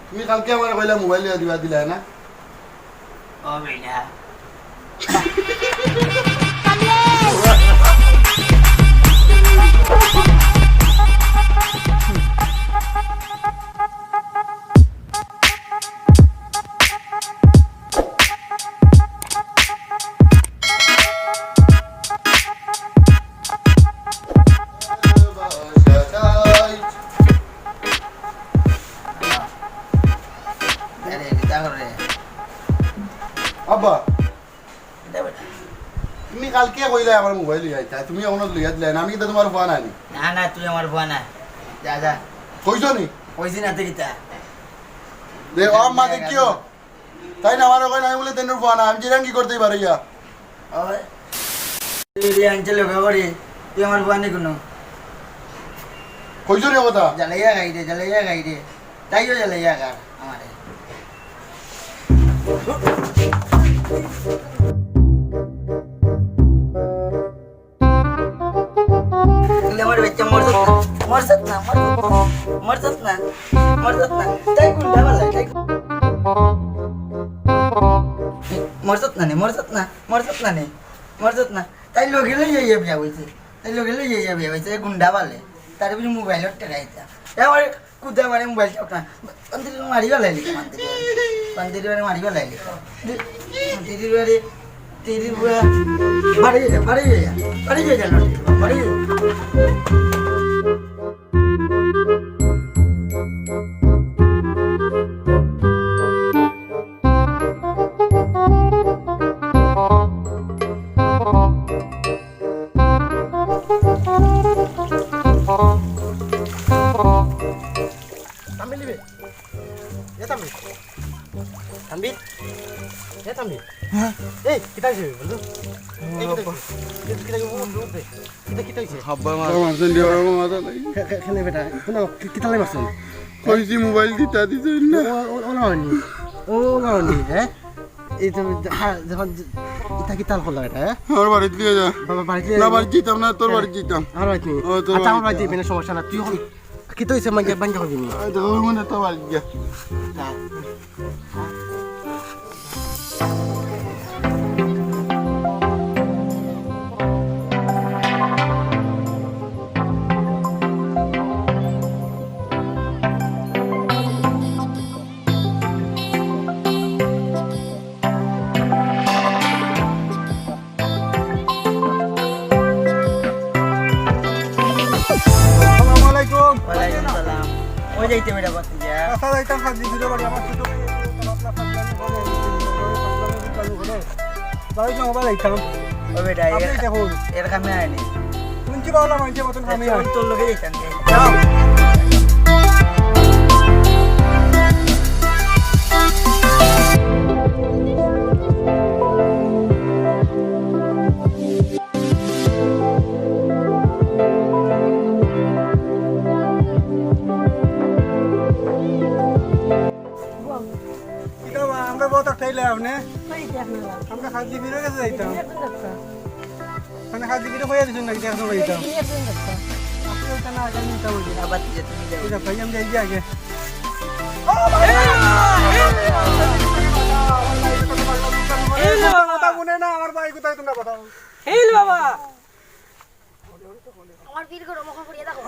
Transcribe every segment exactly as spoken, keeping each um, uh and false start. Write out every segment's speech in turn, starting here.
তুমি কালকে আমারে কইলা মোবাইল লইয়া দিবা, দিলায় না? ও বেটা। আব্বা, তুমি কালকে কইলায় আমার মোবাইল লইয়া আইতা, তুমি অখনো লইয়া দিলায় না, আমি কিতা তুমার ফুয়া নানি? না, না, তুই আমার ফুয়া না। যা, যা। কইছো নি? কইছি না তো কিতা? দে, ও আম্মা, দেখিও। তাইন আমারে কইন আমি বুলে তাইনর ফুয়া না, আমি জিরাঙ্গি করতেই পারি ইয়া। ওই। তুই রে আনছে লোকে করি, তুই আমার ফুয়া নি কুনু। কইছো রে কথা? জ্বালাইয়া খাই রে, জ্বালাইয়া খাই রে। তাইও জ্বালাইয়া খার আমারে। তুই আমার বাচ্চা মরছত না, মরছত না, মরছত না, মরছত না, মরছত না। তাই গুন্ডা বালা, তাই গু- মরছত না নে, মরছত না, মরছত না নে, মরছত না। তাই লগে লগে ইয়া বিয়া হইছে, তাই লগে লগে ইয়া বিয়া হইছে, এ গুন্ডা বালে। তার উপরে মোবাইলর টেকা ইতা। এ আমার কুদা মারে মোবাইল চাপ না। বান্দির মারি বালাই লিখা, বান্দির বারে। বান্দির বারে মারি বালাই লিখা। বান্দির বারে, তেরি বারে। বাড়ি যা, বাড়ি যা, বাড়ি যা, বাড়ি যা। তানভীর নিবে? এ তানভীর। তানভীর? এ তানভীর। হ্যাঁ? এই, কিতা হইছে বন্ধু? এই, কিতা হইছে? এই, কিতা হইছে? বন্ধু, উঠবে। কিতা, কিতা হইছে? হাব্বা মার। বাবা মারছেন, দিয়ে বাবা মাথা নাই। খে-, খে-, খেলে বেটা। হুনো, কি-, কিতা লাই মারছেন? কইছি মোবাইল দিতা দিছইন না। ও, ও, ও না হয়নি। ও, ও না হয়নি, হ্যাঁ? এই তো, হ্যাঁ, যখন যে, ইতা কিতা করলা এটা, হ্যাঁ? আমার বাড়িত লইয়া যা। বাবা, বাড়িত লইয়া না, যা। বাড়িত যাইতাম না, তোর হ্যাঁ। বাড়িত যাইতাম। আমার বাড়িত নেই। ও, তোর আচ্ছা, আমার বাড়িত বাড়িত যাইতাম। যাইবে না, সমস্যা না। তুই এখন কিতা হইছে, মাইকে, মাইকে কইবি নি? আরে, দেখো, মনে তো বাড়িত গিয়া। যা। আসসালামু আলাইকুম। ওয়ালাইকুম সালাম। ওই যাইতে বেটা, বাতি যা। আচ্ছা, যাইতাম, কাজী ফিরে বাড়ি, আমার ছোট ভাই, তারা আপনার ফাজলামি করে, ফাজলামি করে। বাড়িত না, বাবা, যাইতাম। ও বেটা, আপনি এর, দেখুন। এর কামে আয়নি। শুনছি বাবা, মানছে মতন কামে আয়। তোর লগে যাইতাম। যাও। কিতা বা, আমরা বউত আটকাইলে আপনি? কই যে আপনারা? আমরা কাজী ফিরে গেছে যাইতাম। ফিরে কোন রাস্তা? মানে কাজী ফিরে কইয়া দিছইন নাকি, দেখো যাইতাম। ফিরে কোন রাস্তা? আপনি ওইটা না, আগে নিতাম ওই যে। আবার দিয়ে তুমি যাও। ওই যে ভাই, আমি যাই যে আগে। এই লো বাবা। কথা মনে না, আমার ভাই কোথায় তোমরা কথা? এই লো বাবা। আমার পীর গো, মুখ করিয়া দেখো।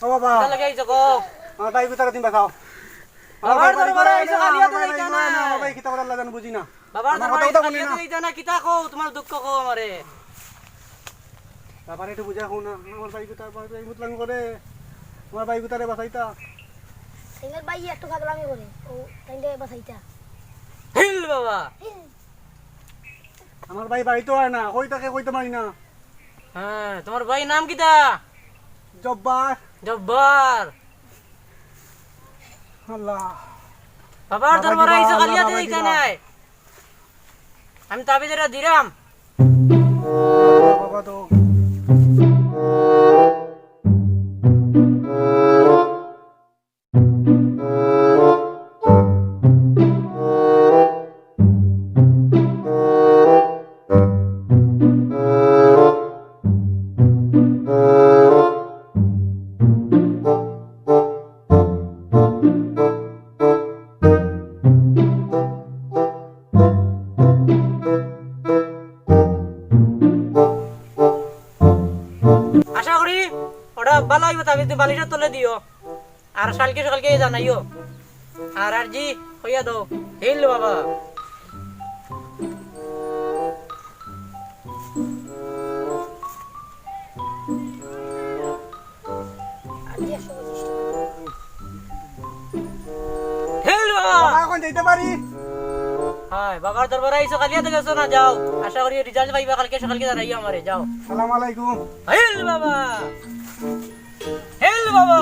ও বাবা। কিতা লাগি আইছো গো? আমার ভাই কোথায় তুমি বাঁচাও। বাবার দরবারে আইছো, খালি হাতে যাইতা না। আমার ভাই কিতা করার লাগা বুঝি না। বাবার দরবারে আইছো, খালি হাতে যাইতা না, কিতা কও, তোমার দুঃখ কও আমারে। বাবারে একটু বুঝা কও না, আমার ভাই কোথায়, আমার ভাই মুতলামি করে। আমার ভাই কোথায় বাঁচাইতা? তোমার ভাই একটু ফাজলামি করে, ও তাইলে বাঁচাইতা। হিল বাবা। হিল। আমার ভাই বাড়িত আয় না, কই থাকে কইতে পারি না। হ্যাঁ, তোমার ভাইর নাম কিতা? জব্বার। জব্বার। আল্লাহ। বাবার দরবারে আইছো, খালি হাতে যাইতা নায়। আমি তাবিজ এটা দিলাম। বাবা তো। আমি তো বালিশর তলে দিও। আর কালকে সকালকে জানাইও। আর আর জি, কইয়া দাও। হিল বাবা। হিল বাবা। বাবা, এখন যাইতে পারি? হয়, বাবার দরবারে আইছো, কালিয়া তো গেছো না, যাও। আশা করি রেজাল্ট পাইবা, কালকে সকালকে জানাইও আমারে, যাও। সালাম আলাইকুম। হিল বাবা। হিল বাবা।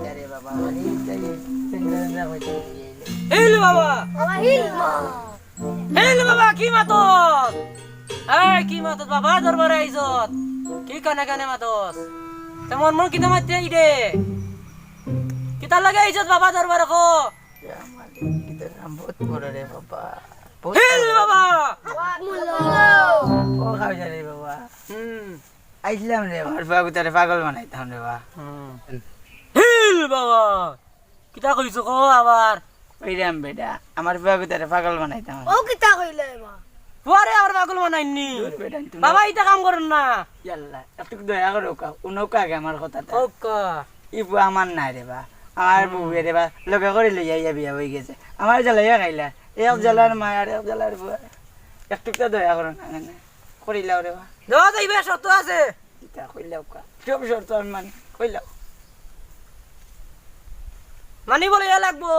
আরে বাবা, আরে এই যে, এই যে, এই যে, এই যে। হিল বাবা। বাবা, হিল মা। হিল বাবা, কি মাতস? এই, কি মাতস? বাবা দরবারে আইছত। কি কানে কানে মাতস? তে মন মন কিতা মাতরে ইরে? কিতার লাগি আইছত বাবা দরবারে কো? ইয়া মালিক, কিতা নাম বহুত বড় রে বাবা। বহুত হিল বড়। বাবা। ও খাওয়া রে বাবা। হুম। আইলাম রে, আমার ফুয়া গুতারে পাগল বানাইতাম রে বা। হুম। হিল বাবা। কিতা কইছো কো আবার? ওই রাম বেটা, আমার ফুয়া গুতারে পাগল বানাইতাম। ও কিতা কইলে বা? ফুয়ারে আবার পাগল বানাইনি। দূর বেটা, তুমি বাবা, ইতা কাম করইন না। ইয়াল্লা, একটু দয়া করো কা, উনকা আগে আমার কথাটা। ওকা। ই ফুয়া আমার নায় রে বা, আমার হুম। বউয়ে রে বা, লগে করি লইয়া ইয়া বিয়া অই গেছে। আমার জ্বালাইয়া খাইলা, এক হুম। জ্বালার মা আর এক জ্বালার ফুয়া। একটু তো দয়া করো না, মানে, করিলাও রে বা। দেওয়া যাইবে, শর্ত আছে। ইতা কইলাও কা? সব শর্ত আমি মানি, কইলাও। মানি বলে ইয়া লাগবো।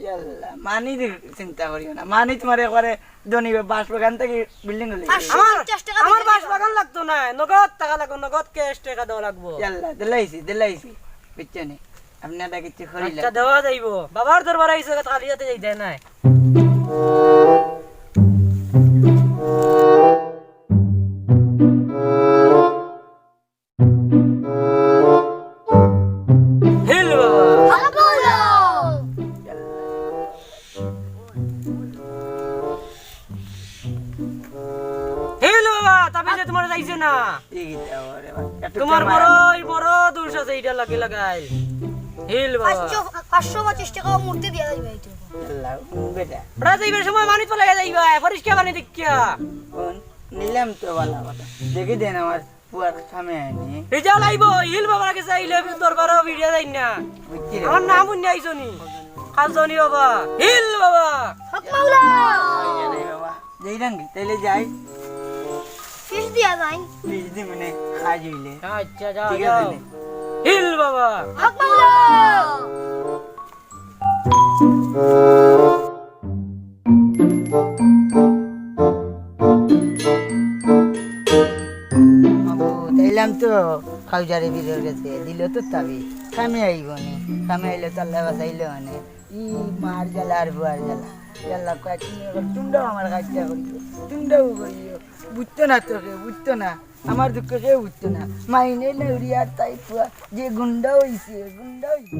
ইয়াল্লা, মানি দি চিন্তা করিও না। মানি তোমার একবারে ধনী বাস বাগান থাকি বিল্ডিং হলে। পাঁচশো আমার, পঞ্চাশ টাকা আমার দিলে বাস দিবা। বাগান লাগতো না, নগদ টাকা লাগবো, নগদ ক্যাশ টাকা দেওয়া লাগবো। ইয়াল্লা, দিলাইছি, দিলাইছি। বুঝছো নি? আপনি এটা কিছু করিলেন। আচ্ছা, দেওয়া যাইবো। বাবার দরবারে আইছো, কালিয়াতে যাইতে নাই। হিল বাবা। হিল বাবা, তাবিজে তোমার যাইছে না। এই গীতা ওরে বাবা। একটু তোমার কমায়। বড়ই বড় দোষ আছে, ইটা লাগে লাগাইল। হিল বাবা। পাঁচশো, পাঁচশো পঁচিশ টাকা মূর্তি দিয়া যাইবা এটা। আল্লাহ, বেটা। ওরা যাইবার সময় মানি তো লাগে যাইবা, পরিষ্কার পানি দেখিয়া। কোন? নিলাম তো ভালা কথা। দেখি দেন আমার পুয়ার কামে আইনি। রেজাল্ট আইবো, হিল বাবার গেছে আইলে আমি দরবারো ফিরিয়া যাই না। বুঝছি রে। আমার নাম হুনিয়া আইছো নি? কাল জনি বাবা। হিল বাবা। হক মাওলা। এই রে বাবা। যাই রাঙ্গি, তাইলে যাই। ফিস দিয়া যাই। ফিস দি মানে কাজ হইলে। আচ্ছা, যাও, ঠিক আছে যাও। নে। হিল বাবা। হক মাওলা। মাবুদ, আইলাম তো খাউজারে বীরর গেছে, দিল তো তাবিজ। কামে আইবো নি, কামে আইলে তো আল্লায় বাঁচাইলো মানে। ই মার জ্বালা আর বুয়ার জ্বালা। জ্বালা কয়েক দিন হলো, তুমরাও আমার কাজটা করিও, তুমরাও করিও। বুঝতো না তো কেউ, বুঝতো না। আমার দুঃখ কেউ বুঝতো না। মাইনে নেউরি আর তাই পুয়া যে গুন্ডা হইছে, গুন্ডা হইছে।